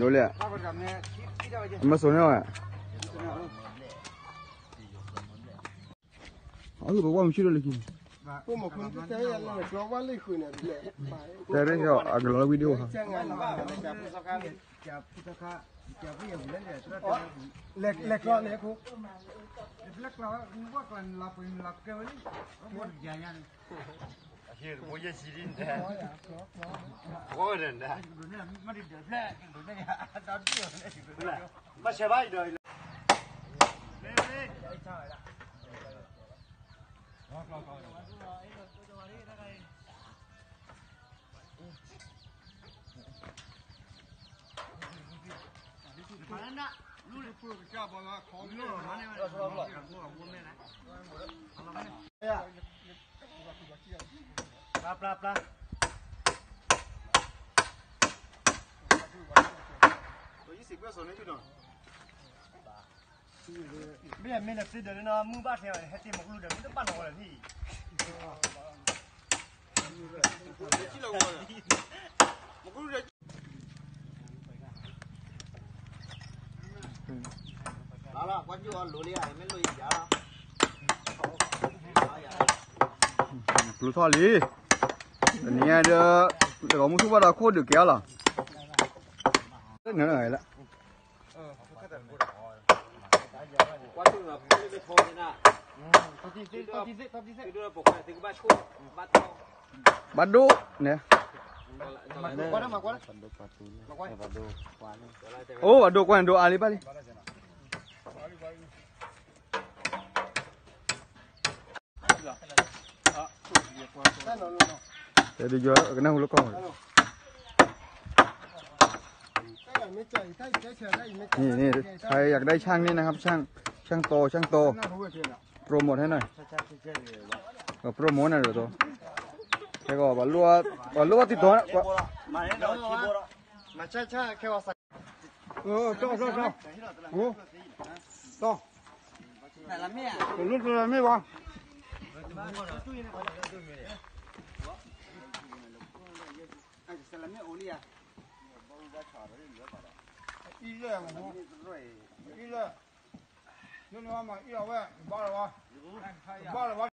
ဒိးလၢ အမ့ၢ်စိာ်န့ၢ်ဝဲ အကပဝဲမဆူၣ်ဒီးလၢခံ တဲရ့ၣ်အကလီၤဝံၤဒိၣ်ဟါ လဲၤကျီန့ၣ်အခိၣ် ဘၣ်ဆဲးဘၣ်အံၤဒီး ပျါပျါပျါ မ့ၢ်မ့ၢ်နသ့ဒီးလၢနမုၢ်ဘၣ်ထဲ ဟဲတ့ၢ်မ့ၢ်ကလူဒီး မ့ၢ်တဘၣ်နီၢ်ဝဲလၢၤဖံ လီၤလီၤ ကွၢ်ကၠူၣ်အီၤလိၤလံ မ့ၢ်လိၤယၤလီၤ ကျူထီၣ်လံ တနံၤညါဒီး တဂီၤမုၢ်ဆူၣ်ဘၣ်ဒီးခိၣ်ဒုးကဲအီၤလီၤ နလၢ ဘၣ်ဒိန့ၣ် အိၣ်ဘၣ်ဒိကွၢ်န့ၣ်ဒိအါလံဘၣ်လံ တဲဒုးယီကနၣ်ဟူလၢကီၢ် นี่นี่ใครอยากได้ช่างนี่นะครับ ช่าง ช่างโต ช่างโต โปรโมทให้หน่อย เออ โปรโมทหน่อยเดี๋ยวโต แล้วก็บอลลูนบอลลูนติดตัวนะ มาใช่ใช่แค่ว่า เออเออเจ้าเจ้าเจ้า โอ้เจ้า แต่ละเมีย แต่ละเมียวะ แต่ละเมียโอเลีย อีเล่โอ้โห อีเล่ นี่นี่ว่ามาอีเอาไว้บ้าเลยวะ บ้าเลยวะ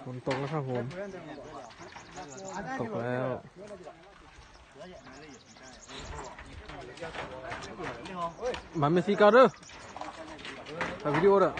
ฝนตกแล้วครับผม ตกแล้ว มาเมสซี่เกาเด้อ ถ่ายวิดีโอเด้อ